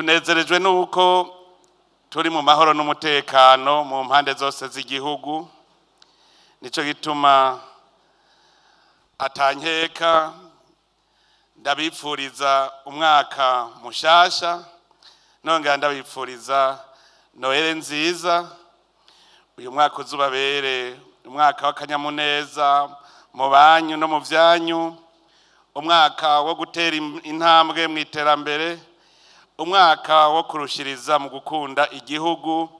Tunezerejwe nuko turi mu mahoro n'umutekano mu mpande zose z'igihugu. Nico gituma atankeka ndabipfuriza umwaka mushasha, nongera ndabipfuriza Noheli nziza. Uyu mwaka uzubabere umwaka w'akanyamuneza mu banyu no mu vyanyu, umwaka wo gutera intambwe mu iterambere, umwaka wo kurushiriza mu gukunda igihugu,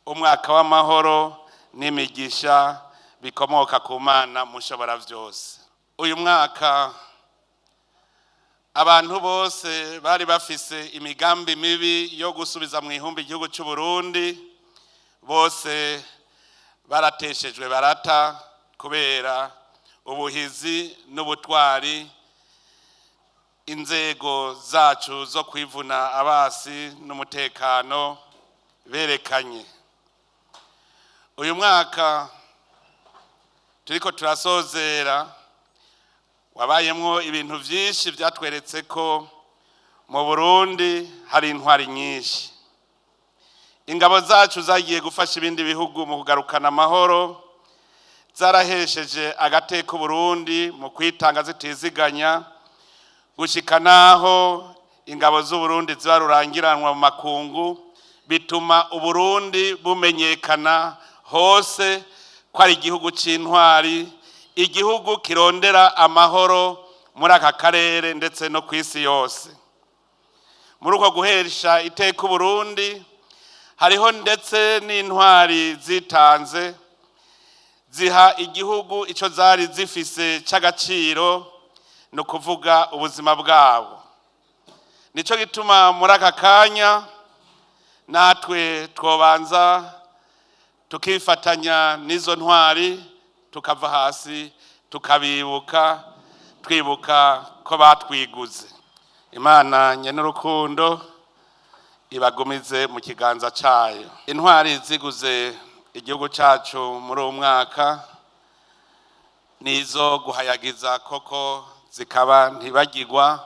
umwaka w'amahoro n'imigisha bikomoka ku Mana mushobora vyose. Uyu mwaka abantu bose bari bafise imigambi mibi yo gusubiza mu ihumbi igihugu cy'u Burundi, bose barateshejwe barata kubera ubuhizi n'ubutwari inzego zacu zo kwivuna abasi n'umutekano berekanye. Uyu mwaka turiko turasozera wabayemwo ibintu vyinshi vyatweretse ko mu Burundi hari intwari nyinshi. Ingabo zacu zagiye gufasha ibindi bihugu mu kugarukana amahoro, zarahesheje agateka Burundi mu kwitanga zitiziganya, gushika naho ingabo z'Uburundi ziba rurangiranwa mu makungu, bituma Uburundi bumenyekana hose ko ari igihugu c'intwari, igihugu kirondera amahoro muri aka karere ndetse no ku isi yose. Muri uko guhesha iteka Uburundi, hariho ndetse n'intwari zitanze ziha igihugu ico zari zifise c'agaciro, ni ukuvuga ubuzima bwabo. Nico gituma muri aka kanya natwe twobanza tukifatanya n'izo ntwari, tukava hasi tukabibuka, twibuka ko batwiguze. Imana nyenurukundo ibagumize mu kiganza cayo. Intwari ziguze igihugu cacu muri uwu mwaka nizo guhayagiza koko, zikaba ntibagirwa,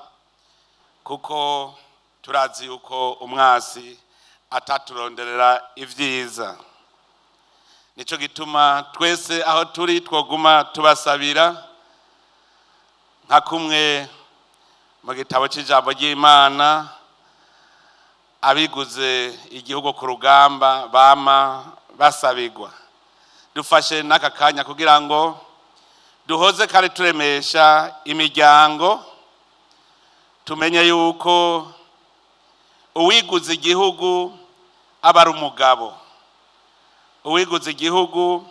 kuko turazi yuko umwasi ataturonderera ivyiza. Nico gituma twese aho turi twoguma tubasabira, nka kumwe mu gitabo c'ijambo ry'Imana abiguze igihugu ku rugamba bama basabigwa. Dufashe n'aka kanya kugira ngo duhoze kandi turemesha imiryango, tumenye yuko uwiguze igihugu aba ari umugabo, uwiguze igihugu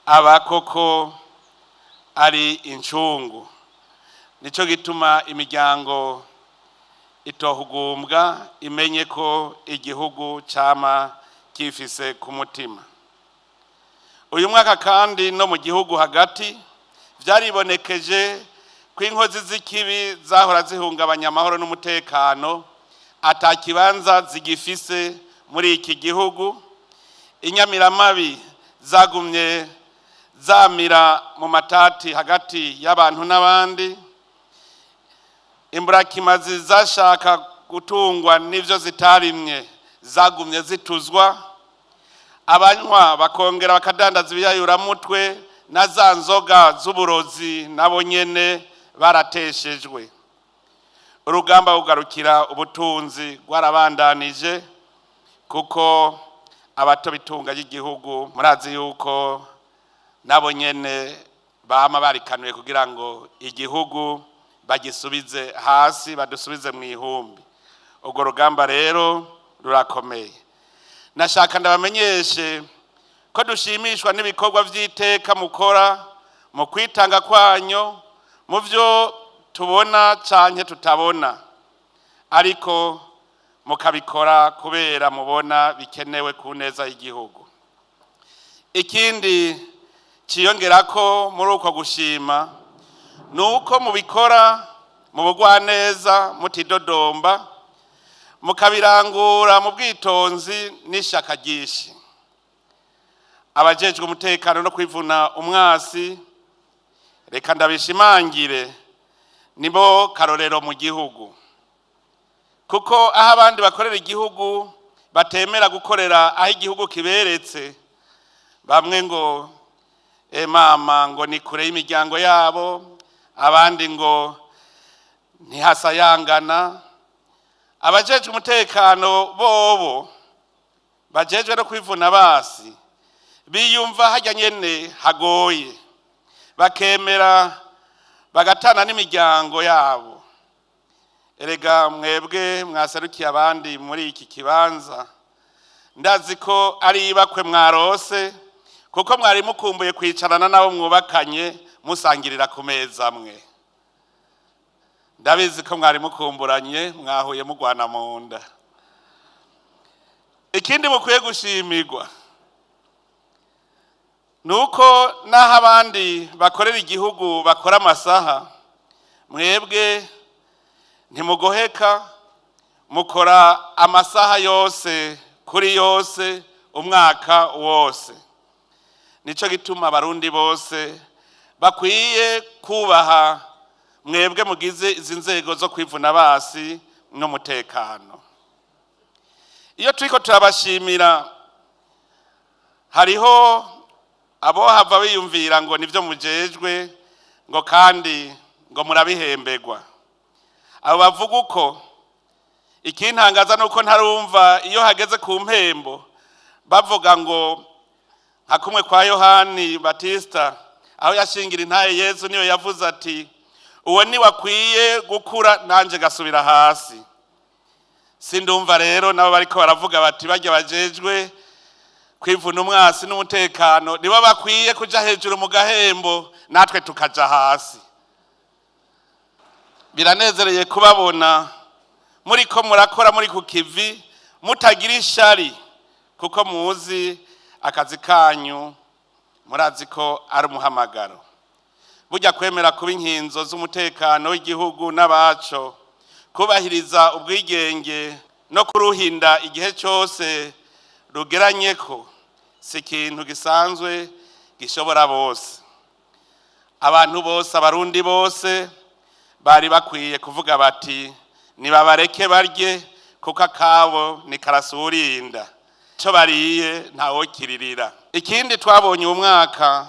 aba koko ari incungu. Nico gituma imiryango itohugumbwa, imenye ko igihugu cama kifise ku mutima. Uyu mwaka kandi no mu gihugu hagati vyaribonekeje ko inkozi z'ikibi zahora zihungabanya amahoro n'umutekano ata kibanza zigifise muri iki gihugu. Inyamiramabi zagumye zamira mu matati hagati y'abantu n'abandi, imburakimazi zashaka gutungwa n'ivyo zitarimye zagumye zituzwa, abanywa bakongera bakadandaza ibiyayuramutwe na za nzoga z'uburozi nabo nyene barateshejwe. Urugamba rugarukira ubutunzi rwarabandanije, kuko abato bitunga y'igihugu murazi yuko nabo nyene bama barikanuye kugira ngo igihugu bagisubize hasi, badusubize mu ihumbi. Urwo rugamba rero rurakomeye. Nashaka ndabamenyeshe ko dushimishwa n'ibikorwa vy'iteka mukora mu kwitanga kwanyu, mu vyo tubona canke tutabona, ariko mukabikora kubera mubona bikenewe ku neza y'igihugu. Ikindi ciyongera ko muri uko gushima ni uko mubikora mu bugwaneza, mutidodomba, mukabirangura mu bwitonzi n'ishaka ryinshi. Abajejwe umutekano no kwivuna umwasi, reka ndabishimangire, nibo karorero mu gihugu. Kuko aho abandi bakorera igihugu batemera gukorera aho igihugu kiberetse, bamwe ngo e mama, ngo ni kure y'imiryango yabo, abandi ngo ntihasayangana. Abajejwe umutekano bobo bajejwe no kwivuna basi biyumva hajya nyene hagoye, bakemera bagatana n'imiryango yabo. Erega mwebwe mwaserukiye abandi muri iki kibanza, ndazi ko ari ibakwe mwarose, kuko mwari mukumbuye kwicarana n'abo mwubakanye, musangirira ku meza amwe. Ndabizi ko mwari mukumburanye, mwahuye mugwana mu nda. Ikindi mukwiye gushimirwa ni uko n'aho abandi bakorera igihugu bakora amasaha, mwebwe ntimugoheka, mukora amasaha yose kuri yose, umwaka wose. Nicyo gituma Abarundi bose bakwiye kubaha mwebwe mugize izi nzego zo kwivuna basi n'umutekano. Iyo turiko turabashimira, hariho abo hava biyumvira ngo nibyo mujejwe, ngo kandi ngo murabihemberwa. Abo bavuga uko, ikintangaza nuko ntarumva iyo hageze ku mpembo bavuga ngo nka kumwe kwa Yohani Batista, aho yashingira intaye Yezu, niyo yavuze ati: "Uwo ni wakwiye gukura, nanjye gasubira hasi." Sindumva rero nabo bariko baravuga bati bajya bajejwe kwivuna umwasi n'umutekano nibo bakwiye kuja hejuru mu gahembo, natwe tukaja hasi. Biranezereye kubabona muri ko murakora muri ku kivi, mutagira ishari, kuko muzi akazi kanyu, murazi ko ari umuhamagaro. Burya kwemera kuba inkinzo z'umutekano w'igihugu n'abaco, kubahiriza ubwigenge no kuruhinda igihe cyose rugeranye ko, si ikintu gisanzwe gishobora bose. Abantu bose, Abarundi bose bari bakwiye kuvuga bati: "Nibabareke barye, kuko akabo ni karasurinda, icyo bariye ntawokiririra." Ikindi twabonye uyu mwaka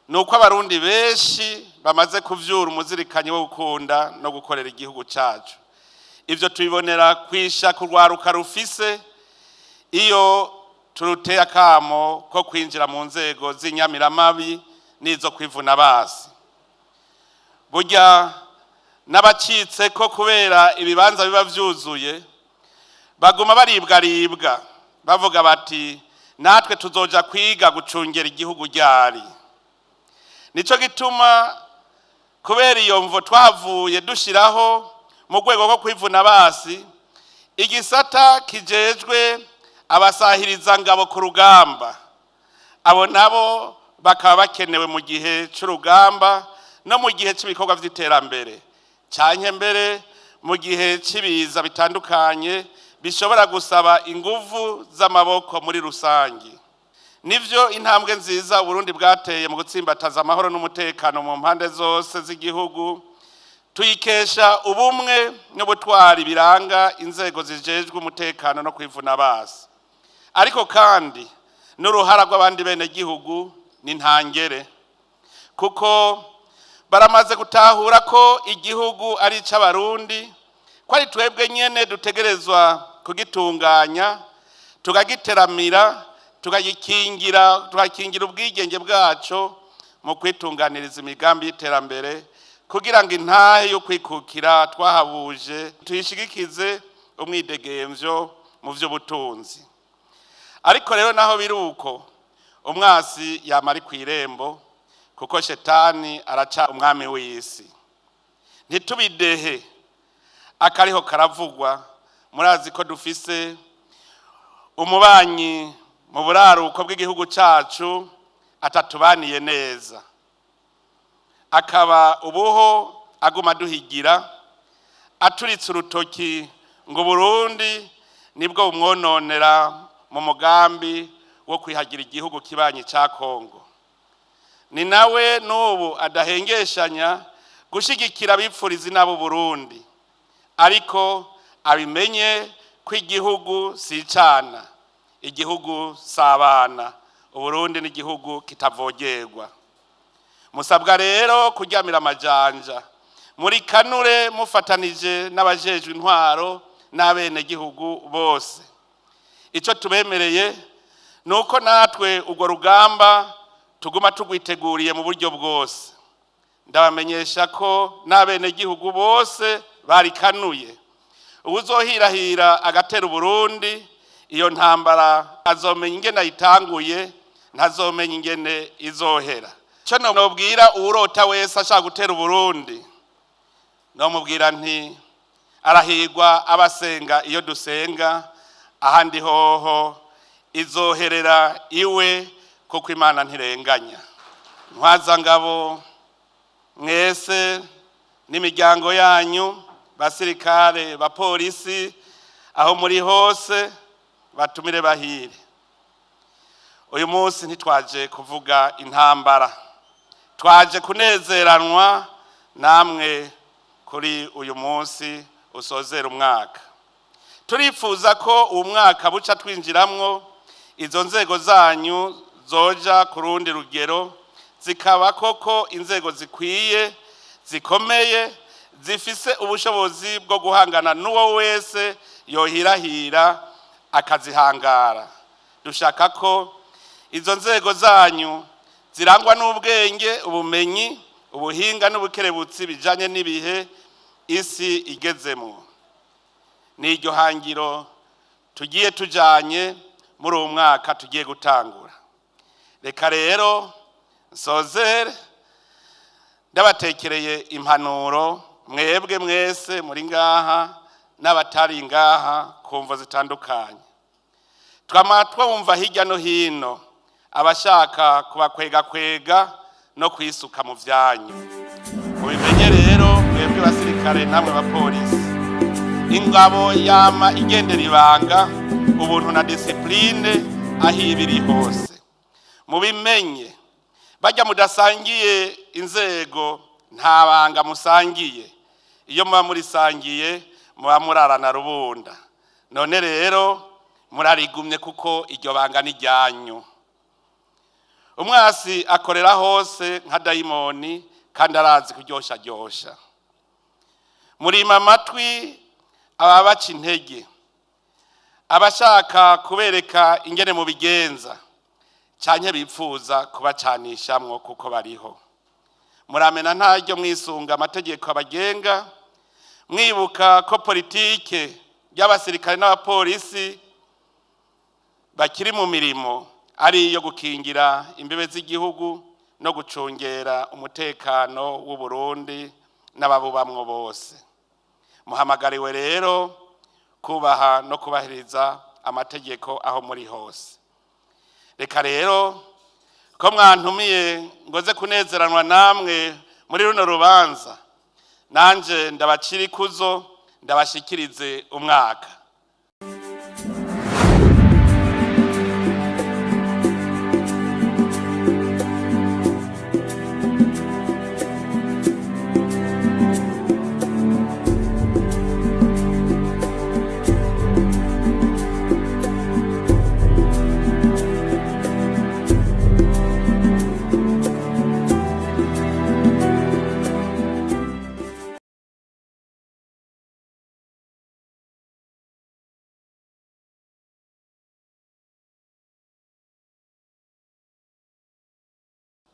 ni uko Abarundi benshi bamaze kuvyura umuzirikanyi wo gukunda no gukorera igihugu cyacu. Ibyo tubibonera kwisha kurwaruka rufise iyo turuteye akamo ko kwinjira mu nzego z'inyamiramabi n'izo kwivuna basi. Burya n'abacitse ko kubera ibibanza biba vyuzuye, baguma baribwaribwa, bavuga bati: "Natwe tuzoja kwiga gucungera igihugu ryari?" Nico gituma kubera iyo mvo twavuye dushiraho mu rwego rwo kwivuna basi igisata kijejwe abasahiriza ngabo ku rugamba. Abo nabo bakaba bakenewe mu gihe c'urugamba no mu gihe cy'ibikorwa vy'iterambere, canke mbere mu gihe cy'ibiza bitandukanye bishobora gusaba inguvu z'amaboko muri rusangi. Nivyo, intambwe nziza Burundi bwateye mu gutsimbataza amahoro n'umutekano mu mpande zose z'igihugu tuyikesha ubumwe n'ubutwari biranga inzego zijejwe umutekano no kwivuna basi. Ariko kandi n'uruhara rw'abandi bene gihugu ni ntangere, kuko baramaze gutahura ko igihugu ari icy'Abarundi, ko ari twebwe nyene dutegerezwa kugitunganya, tukagiteramira, tukagikingira, tugakingira ubwigenge bwaco mu kwitunganiriza imigambi y'iterambere, kugira ngo intahe yo kwikukira twahabuje tuyishigikize umwidegemvyo mu vy'ubutunzi. Ariko rero naho biri uko, umwasi yama ari kw'irembo, kuko Shetani araca umwami w'isi. Ntitubidehe akariho karavugwa. Murazi ko dufise umubanyi mu buraruko bw'igihugu cacu atatubaniye neza, akaba ubuho aguma aduhigira, aturitse urutoki ngo Burundi nibwo bumwononera mu mugambi wo kwihagira igihugu kibanyi ca Kongo. Ni nawe n'ubu adahengeshanya gushigikira abipfuriza inabo Burundi, ariko Abimenye ko igihugu si icana, igihugu si abana. Uburundi ni igihugu kitavogerwa. Musabwa rero kuryamira amajanja muri kanure, mufatanije n'abajejwe intwaro n'abenegihugu bose. Icyo tubemereye ni uko natwe urwo rugamba tuguma tugwiteguriye mu buryo bwose. Ndabamenyesha ko n'abenegihugu bose barikanuye. Uwuzohirahira agatera Uburundi, iyo ntambara azomenya ingene ayitanguye, ntazomenya ingene izohera. Icyo nobwira uwurota wese ashaka gutera Uburundi, nomubwira nti: arahigwa abasenga iyo dusenga, ahandi hoho izoherera iwe, kuko Imana ntirenganya. Ntwazangabo mwese n'imiryango yanyu, basirikare, bapolisi, aho muri hose, batumire bahire. Uyu munsi ntitwaje kuvuga intambara, twaje kunezeranwa namwe kuri uyu munsi usozera umwaka. Turifuza ko uwo mwaka buca twinjiramwo, izo nzego zanyu zoja ku rundi rugero, zikaba koko inzego zikwiye, zikomeye, zifise ubushobozi bwo guhangana n'uwo wese yohirahira akazihangara. Dushaka ko izo nzego zanyu zirangwa n'ubwenge, ubumenyi, ubuhinga n'ubukerebutsi bijanye n'ibihe isi igezemo. N'iryo hangiro tugiye tujanye muri uwo mwaka tugiye gutangura. Reka rero nsozere ndabatekereye impanuro, mwebwe mwese muri ngaha n'abatari ngaha ku mvo zitandukanye. Twama twumva hirya no hino abashaka kubakwegakwega no kwisuka mu vyanyu. Mubimenye rero, mwebwe basirikare namwe bapolisi, ingabo yama igendera ibanga, ubuntu na discipline aho iba iri hose. Mubimenye, bajya mudasangiye inzego nta banga musangiye. Iyo muba murisangiye, muba murarana rubunda. None rero murarigumye, kuko iryo banga ni ryanyu. Umwasi akorera hose nka dayimoni, kandi arazi kuryosharyosha. Murima amatwi ababaca intege, abashaka kubereka ingene mubigenza, canke bipfuza kubacanishamwo, kuko bariho. Muramena ntaryo mwisunga amategeko abagenga, mwibuka ko politike y'abasirikare n'abapolisi bakiri mu mirimo ari iyo gukingira imbibe z'igihugu no gucungera umutekano w'u Burundi n'ababubamwo bose. Muhamagariwe rero kubaha no kubahiriza amategeko aho muri hose. Reka rero, ko mwantumiye ngoze kunezeranwa namwe muri runo rubanza, nanje ndabacira ikuzo, ndabashikirize umwaka.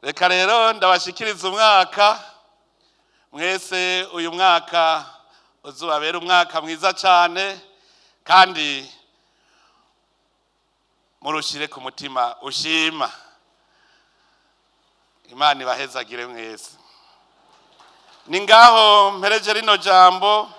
Reka rero ndabashikiriza umwaka mwese. Uyu mwaka uzubabera umwaka mwiza cyane, kandi murushire ku mutima ushima. Imana ibahezagire mwese. Ni ngaho mpereje rino jambo,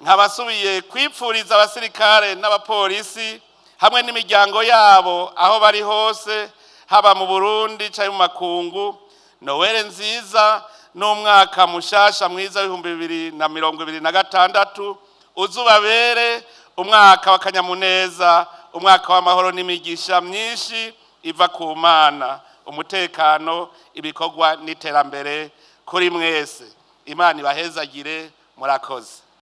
nkabasubiye kwipfuriza abasirikare n'abapolisi hamwe n'imiryango yabo, aho bari hose, haba mu Burundi cyangwa mu makungu, Nowere nziza n'umwaka mushasha mwiza w'2026. Uzubabere umwaka w'akanyamuneza, umwaka w'amahoro n'imigisha myinshi iva ku Mana, umutekano, ibikorwa n'iterambere kuri mwese. Imana ibahezagire. Murakoze.